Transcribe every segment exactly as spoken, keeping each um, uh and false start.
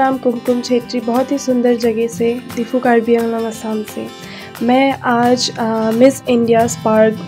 नाम कुमकुम छेत्री, बहुत ही सुंदर जगह से, दीफू, कार्बी आंगलोंग, असम से। मैं आज मिस इंडिया स्पार्क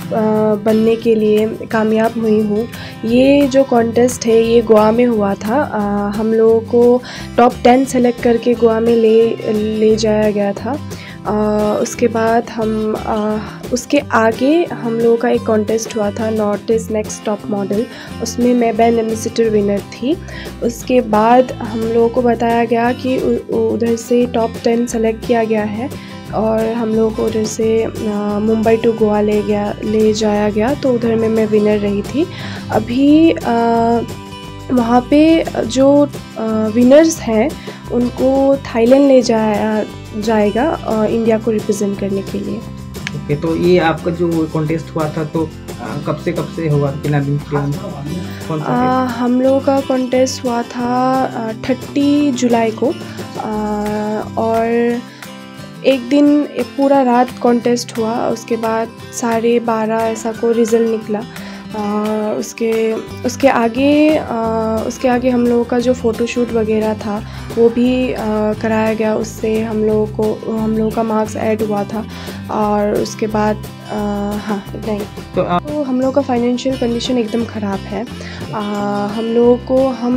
बनने के लिए कामयाब हुई हूँ। ये जो कॉन्टेस्ट है, ये गोवा में हुआ था। अ, हम लोगों को टॉप टेन सेलेक्ट करके गोवा में ले ले जाया गया था। अ, उसके बाद हम अ, उसके आगे हम लोगों का एक कॉन्टेस्ट हुआ था, north east next top model. उसमें मैं ब्रांड एम्बेसडर विनर थी। उसके बाद हम लोगों को बताया गया कि उ- उ- उधर से टॉप टेन सेलेक्ट किया गया है और हम लोगों को उधर से अ, मुंबई टू गोवा ले गया ले जाया गया, तो उधर में मैं विनर रही थी। अभी अ, वहाँ पे जो विनर्स हैं, उनको थाईलैंड ले जाया जाएगा अ, इंडिया को रिप्रेजेंट करने के लिए। ओके, तो ये आपका जो कॉन्टेस्ट हुआ था, तो अ, कब से कब से हुआ, कितना दिन के लिए? कौन सा अ, हम लोगों का कॉन्टेस्ट हुआ था थर्टी जुलाई को। अ, और एक दिन, एक पूरा रात कॉन्टेस्ट हुआ। उसके बाद साढ़े बारह ऐसा को रिजल्ट निकला। अ, उसके उसके आगे अ, उसके आगे हम लोगों का जो फ़ोटोशूट वगैरह था, वो भी अ, कराया गया। उससे हम लोगों को हम लोगों का मार्क्स ऐड हुआ था। और उसके बाद अ, हाँ, इतना ही। तो आप तो हम लोगों का फाइनेंशियल कंडीशन एकदम ख़राब है। अ, हम लोगों को हम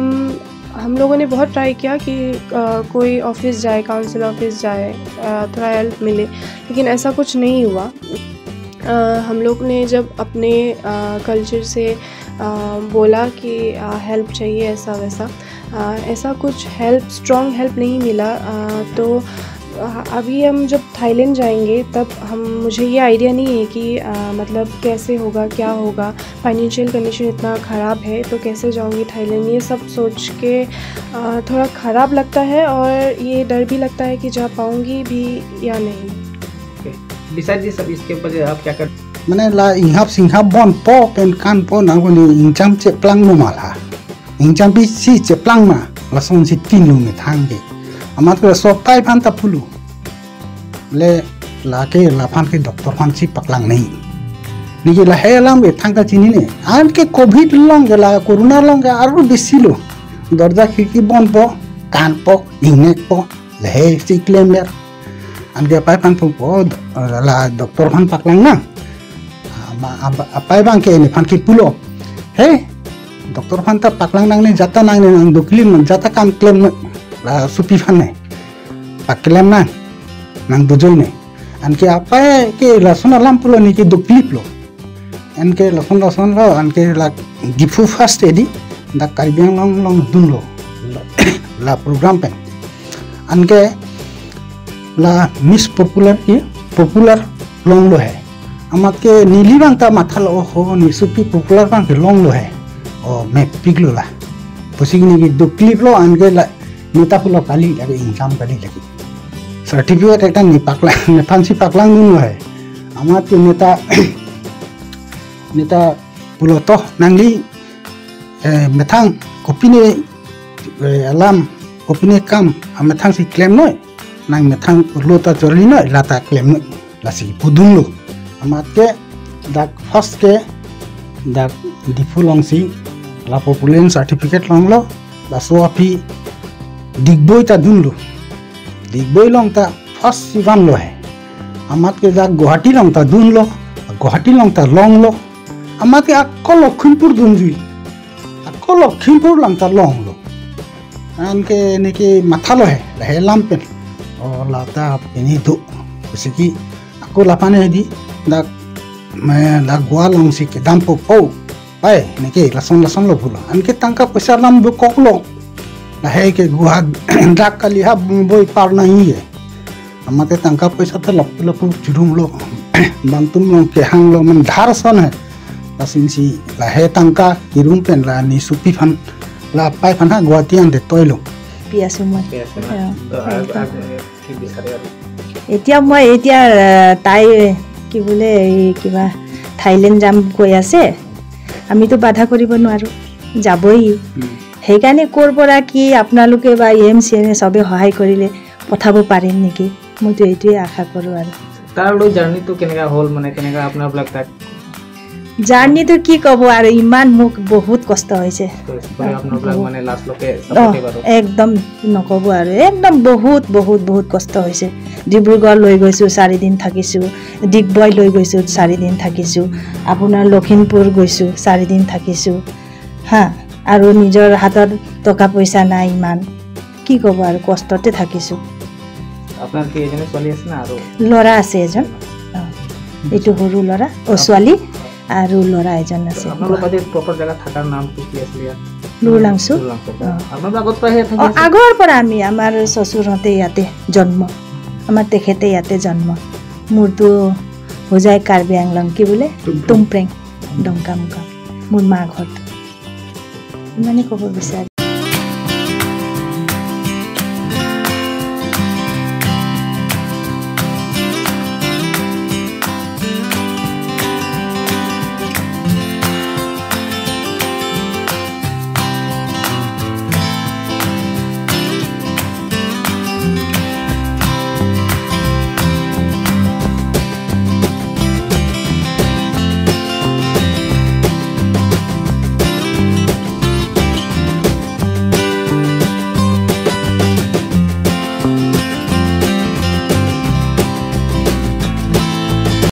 हम लोगों ने बहुत ट्राई किया कि अ, कोई ऑफिस जाए, काउंसिल ऑफिस जाए, अ, थोड़ा हेल्प मिले, लेकिन ऐसा कुछ नहीं हुआ। अ, हम लोग ने जब अपने कल्चर से अ, बोला कि हेल्प चाहिए, ऐसा वैसा, अ, ऐसा कुछ हेल्प, स्ट्रॉन्ग हेल्प नहीं मिला। अ, तो अ, अभी हम जब थाईलैंड जाएंगे, तब हम मुझे ये आइडिया नहीं है कि अ, मतलब कैसे होगा, क्या होगा। फाइनेंशियल कंडीशन इतना ख़राब है, तो कैसे जाऊंगी थाईलैंड, ये सब सोच के अ, थोड़ा ख़राब लगता है और ये डर भी लगता है कि जा पाऊंगी भी या नहीं। बिसाइड दिस, अब इसके ऊपर आप क्या कर Mane la inghap singhap bonpo pen kanpo nangkoni ingcham cheplang mo ma la. Ingcham pisi cheplang ma, lasonsi tin lo methang ke. Amat ke sopai aphan ta pulo. Le lake laphan ke doctor aphansi paklang nang. Neke lahei alam ke thangta chinine. Anke covid along ke, la corona along ke aru besi lo. Dorja khirki bonpo, kanpo, ingnekpo, lahei si klemmer. Anke apai aphan pupo, la doctor aphan paklang nang. Ama- ama- apai abang ke nephan ke pulo. He, doctor aphan ta paklang nangne, jata nangne, nang doklip nang, jata kam klem nang, la supi aphan ne. Paklem nang, nang bujoi ne. Anke apai ke lason alam pulo, neke doklip lo. Anke lason lason lo, anke la Diphu first edi, dak Karbi Anglong along dunlo. La program pen. Anke la Miss Popular ke, popular longlo he. Amat ke neli abang ta mathalo, oho, ne supi popular abang ke longlo he. O, mepik lo la. Pusi neke doklip lo, anke la neta pulo kali, lake ingcham kali lake. Certificate ekta ne paklang, nephansi paklang dunlo he. Amat ke neta, neta pulo to nangli, eh, methang kopine, eh, alam, kopine kam, amethangsi klem noi, nang methang lo ta chorli noi, lata klem noi, lasi pudunlo. Amat ke dak first ke dak Diphu alongsi la popular certificate longlo, laso aphi Digboi ta dunlo. Digboi along ta first si vanlo he. Amat ke dak Guwahati along ta dunlo, Guwahati along ta longlo. Amat ke ako Lakhimpur dunjui. Ako Lakhimpur along ta longlo. Anke neke mathalo he, lahei alam pen. O, lata pini do. Pusi ke ako laphan edi dak, me, dak Goa alongsi kedampo po. Pai, neke lason lason lo pulo. Anke tangka poisa alam dokok lo. Lahei ke Goa dak kali ha Bombay par nahi he. Amat ke tangka poisa ta lapu lapu churumlo. Bangtum along kehanglo, man dhar ason he. Lasinsi lahei tangka kirum pen la ne supi aphan, la apai aphan ha Guwahati ante toilo. Pia sumai. Pia sumai. Yeah. To, Pia aap- sumai. aap, eh, ki bisare ab? এতিয়া মই এতিয়া আহ, তাই কি বোলে এই কিবা থাইলেণ্ড যাম কৈ আছে। আমিতো বাধা কৰিব নোৱাৰো, যাবই। Hmm. সেইকাৰণে ক'ৰ পৰা কি আপোনালোকে বা E M C M A চবে সহায় কৰিলে পঠাব পাৰিম নেকি? মইতো এইটোৱে আশা কৰোঁ আৰু। তাৰ লৈ জাৰ্ণিটো কেনেকা হ'ল, মানে কেনেকা আপোনাৰবিলাক তাক? জাৰ্ণিটো কি ক'ব আৰু, ইমান মোক বহুত কষ্ট হৈছে। তো সকলোৱে আপোনালোকক বহুত। মানে লাষ্টলৈকে অ, ছাপোৰ্ট দিব আৰু। একদম নক'ব আৰু, একদম বহুত বহুত বহুত কষ্ট হৈছে। ডিব্ৰুগড় লৈ গৈছোঁ, চাৰিদিন থাকিছোঁ। ডিগবৈ লৈ গৈছোঁ, চাৰিদিন থাকিছোঁ। আপোনাৰ লখিমপুৰ গৈছোঁ, চাৰিদিন থাকিছোঁ। হা, আৰু নিজৰ হাতত টকা পইচা নাই ইমান, কি ক'ব আৰু, কষ্টতে থাকিছোঁ। আপোনাৰ কি এজনী ছোৱালী আছে না আৰু? ল'ৰা আছে এজন। অ, এইটো সৰু ল'ৰা, অ, ছোৱালী, আৰু ল'ৰা এজন আছে। আপোনালোকৰ বাদে প্ৰপাৰ জেগা থকাৰ নামটো কি আছিলে ইয়াত? লুৰলাংচু। লুৰলাংচু। অ। আপোনালোকে আগৰ পৰা ইয়াত থাকি অ, আছে? আগৰ পৰা আমি, আমাৰ শ্বশুৰহঁতে ইয়াতে জন্ম, আমাৰ তেখেতে ইয়াতে জন্ম। মোৰতো হোজাই কাৰ্বি আংলং, কি বোলে? টুমটুম। টুমপ্ৰেং, ডংকামুকাম, মোৰ মা ঘৰটো। ইমানেই ক'ব বিচাৰোঁ।